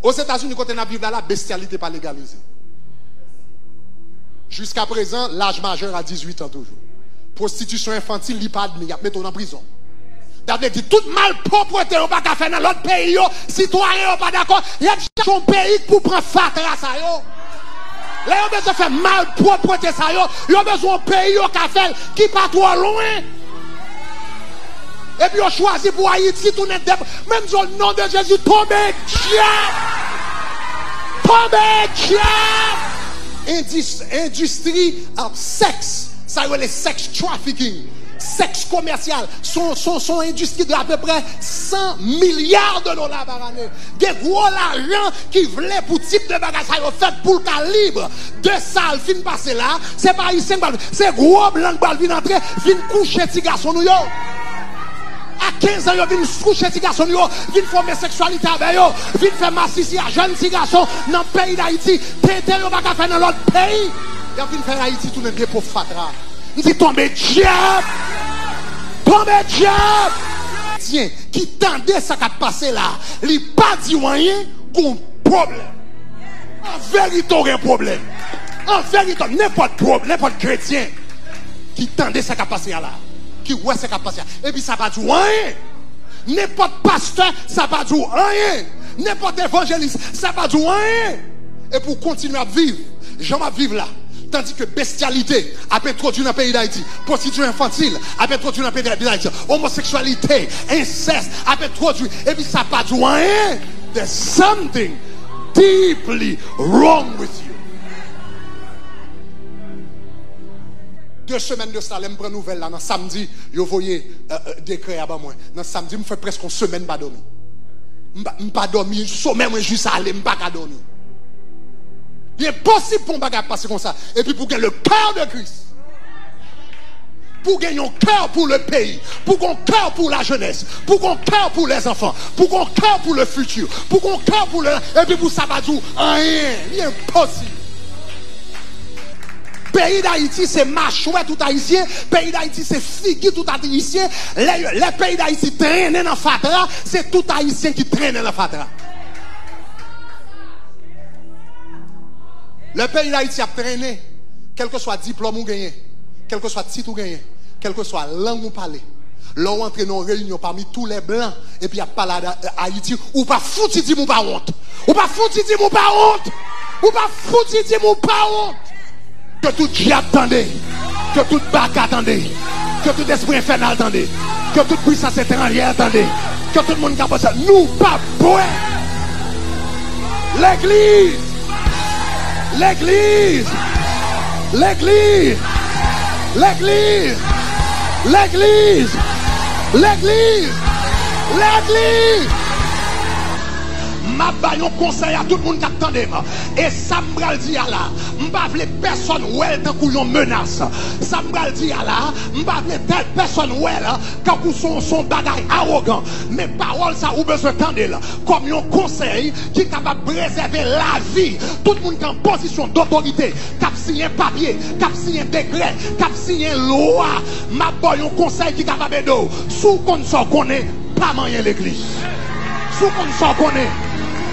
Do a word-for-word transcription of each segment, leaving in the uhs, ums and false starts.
Ozetazini, kote n ap viv la, la, bestyalite pa legalize. Jiskaprezan, laj majè a dizuit an toujou. Pwostitisyon enfantil, li pa admi, y ap mete w nan prizon. Sa vle di, tout malpwòpte yo pa ka fè nan lòt peyi yo, sitwayen yo pa dakò, y ap chache yon peyi k pou pran fatra sa yo. Lè yo bezwen fè malpwòpte sa yo, yo bezwen yon peyi yo ka fè l ki pa twò lwen. Epi yo chwazi pou Ayiti tounen dep. Men m di w, non de Jezi, tonbe dyab! Tonbe dyab! Endis-, endistri, uh, sèks, sa yo rele sex trafficking, sèks komèsyal, se yon, se yon, se yon endistri de apeprè san milya de dola pa ane. Gen gwo lajan ki vle pou tip de bagay sa yo fèt pou l ka lib. De sa l fin pase la, se pa Ayisyen k pral, se gwo blan k pral vin antre, vin kouche ti gason nou yo. A kenz an, yo vin kouche ti gason nou yo, vin fè omoseksyalite avè yo, vin fè masisi a jèn ti gason nan peyi Dayiti. Tenten yo pa ka fè nan lòt peyi. Y ap vin fè Ayiti tounen depo fatra. M di, tonbe dyab! Tonbe dyab! Kretyen ki tande sa k ap pase la, li pa di w anyen, gon pwoblèm. An verite, w gen pwoblèm. An verite, nenpòt pwob-, nenpòt kretyen ki tande sa k ap pase a la, ki wè sa k ap pase a, epi sa pa di w anyen. Nenpòt pastè, sa pa di w anyen. Nenpòt evanjelis, sa pa di w anyen. Epi w kontinye ap viv jan m ap viv la. Tandike bestyalite ap entwodui nan peyi Dayiti, pwostitisyon enfantil ap entwodui nan peyi Dayiti, omoseksyalite, ensès ap entwodui, epi sa pa di w anyen. There's something deeply wrong with you. De semèn de sa, lè m pran nouvèl la, nan samdi, yo voye, euh, euh, dekrè a ban mwen. Nan samdi, m fè prèske yon semèn m pa dòmi. M pa, m pa dòmi, somèy mwen jis ale, m pa ka dòmi. Li enposib pou yon bagay ap pase konsa. Epi pou gen le cœur de Christ. Pou gen yon kè pou le peyi. Pou gen yon kè pou la jeunesse. Pou gen yon kè pou les enfants. Pou gen yon kè pou le futur. Pou gen yon kè pou le, epi pou sa pa di w anyen. Li enposib. Peyi Dayiti se machwè tout Ayisyen. Peyi Dayiti se figi tout Ayisyen. Lè, lè peyi Dayiti trennen nan fatra, se tout Ayisyen ki trennen nan fatra. Lè peyi Dayiti ap trennen, kèlkeswa diplòm ou genyen, kèlkeswa tit ou genyen, kèlkeswa lang ou pale, lè w antre nan yon reyinyon pami tou lè blan, epi y ap pale a, Ayiti, ou pa fouti di m ou pa wont. Ou pa fouti di m ou pa wont. Ou pa fouti di m ou pa wont. Ke tout dyab tande. Ke tout baka tande. Ke tout espri enfènal tande. Ke tout pwisans etranjè tande. Ke tout moun k ap panse nou p ap bwè. Legliz! Legliz! Legliz! M ap ba yon konsèy a tout moun k ap tande m. E sa m pral di a la, m pa vle pèsonn wè l tankou yon menas. Sa m pral di a la, m pa vle tèl pèsonn wè l tankou se yon, se yon bagay awogan. Men pawòl sa ou bezwen tande l kòm yon konsèy ki kapab prezève lavi tout moun ki an pozisyon dotorite, k ap siyen papye, k ap siyen dekrè, k ap siyen lwa. M ap ba w yon konsèy ki kapab ede w. Si w konn sa w konnen, pa manyen legliz. Si w konn sa w konnen,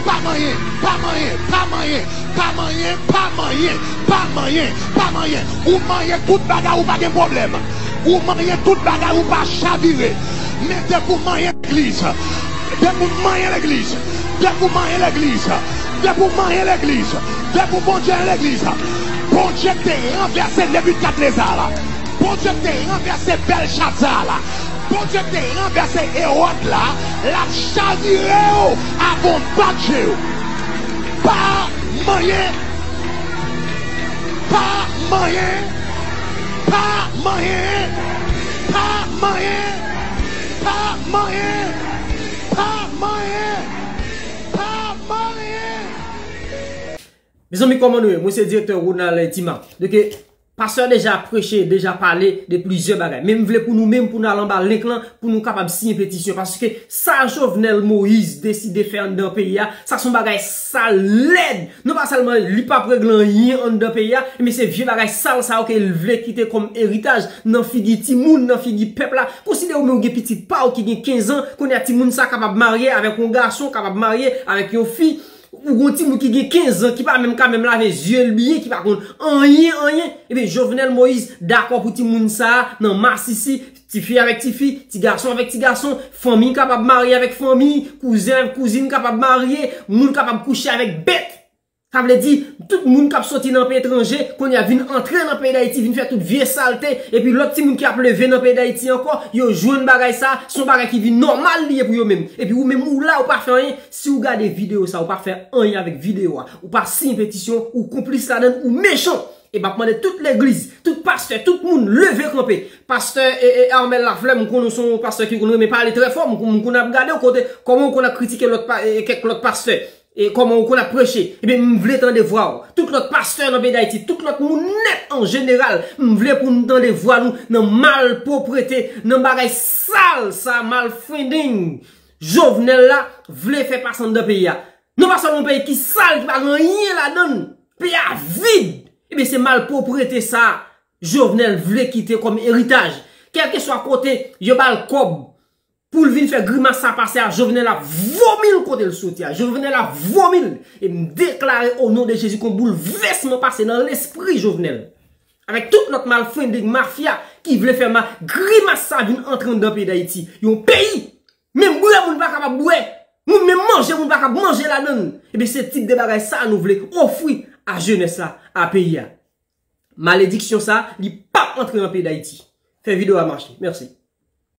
pa manyen, pa manyen, pa manyen, pa manyen, pa manyen, pa manyen, pa manyen. Ou manyen tout bagay, ou pa gen pwoblèm. Ou manyen tout bagay, ou pa chavire. Men depi w manyen legliz, depi w manyen legliz, depi w manyen legliz, depi w manyen legliz, depi w Bondye legliz, Bondye te ranvèse Nebikadneza la. Bondye te ranvèse Bèlchazar la. Bondye te ranvèse Ewòd la. L ap chavire w avan w bat je w. Pa manyen. Pa manyen. Pa manyen. Pa manyen. Pa manyen. Pa manyen. Pa manyen. Mezanmi, kòman nou ye? Mwen se direktè Ronald Tima. Donk, pastè a deja preche, deja pale de plizyè bagay. Men m vle pou nou menm, pou n al anba link lan, pou nou kapab siyen petisyon. Paske sa Jovenel Moïse deside fè anndan peyi a, sa se yon bagay sal, lèd. Non pa sèlman li p ap regle anyen anndan peyi a, men se vye bagay sal sa yo ke l vle kite kòm eritaj nan figi timoun, nan figi pèp la. Konsidere w menm ou gen pitit pa w ki gen kenz an, kounye a timoun sa kapab marye avèk yon gason, kapab marye avèk yon fi. Ou gon timoun ki gen kenz an, ki pa menm ka menm lave zye l byen, ki pa konn anyen, anyen. Ebyen, Jovenel Moïse dakò pou timoun sa a nan masisi, tifi avèk tifi, ti gason avèk ti gason, fanmi kapab marye avèk fanmi, kouzen avèk kouzin kapab marye, moun kapab kouche avèk bèt. Sa vle di, tout moun k ap soti nan peyi etranje, kounye a vin antre nan peyi Dayiti, vin fè tout vye salte, epi lòt timoun ki ap leve nan peyi Dayiti ankò, yo jwenn bagay sa, se yon bagay ki vin nòmal li ye pou yo menm. Epi ou menm ou la, ou pa fè anyen, si ou gade videyo sa, ou pa fè anyen avèk videyo a, ou pa siyen petisyon, ou konplis ladan l, ou mechan. E m ap mande tout legliz, tout pastè, tout moun leve kanpe. Pastè e, e Armel Lafleur, m konnen w se yon pastè ki konn renmen pale trè fò, m, m konn ap gade w kote, kòman w konn ap kritike lòt pa, e, kèk lòt pastè. E kòman ou konn ap preche, ebyen, m vle tande vwa w. Tout lòt pastè nan peyi Dayiti, tout lòt moun nèt an jeneral, m vle pou n tande vwa nou nan malpwoprete, nan bagay sal sa, malfending Jovenel la vle fè pase anndan peyi a. Non pa sèlman yon peyi ki sal, ki pa gen anyen ladan l, peyi a vid. Ebyen, se malpwoprete sa Jovenel vle kite kòm eritaj. Kèlkeswa kote yo ba l kòb, pou l vin fè grimas sa pase a, Jovenel ap vomi l kote l soti a. Jovenel ap vomi l. E m deklare o non de Jezi kon boulvèsman pase nan lespri Jovenel. Avèk tout lòt malfrendeng mafya ki vle fè ma, grimas sa vin antre anndan peyi Dayiti. Yon peyi, menm bwè moun pa kapab bwè. Moun menm manje moun pa kapab manje ladan l. Ebyen se tip de bagay sa nou vle ofri a jenès la, a peyi a. Malediksyon sa, li p ap antre nan peyi Dayiti. Fè videyo a mache. Mèsi.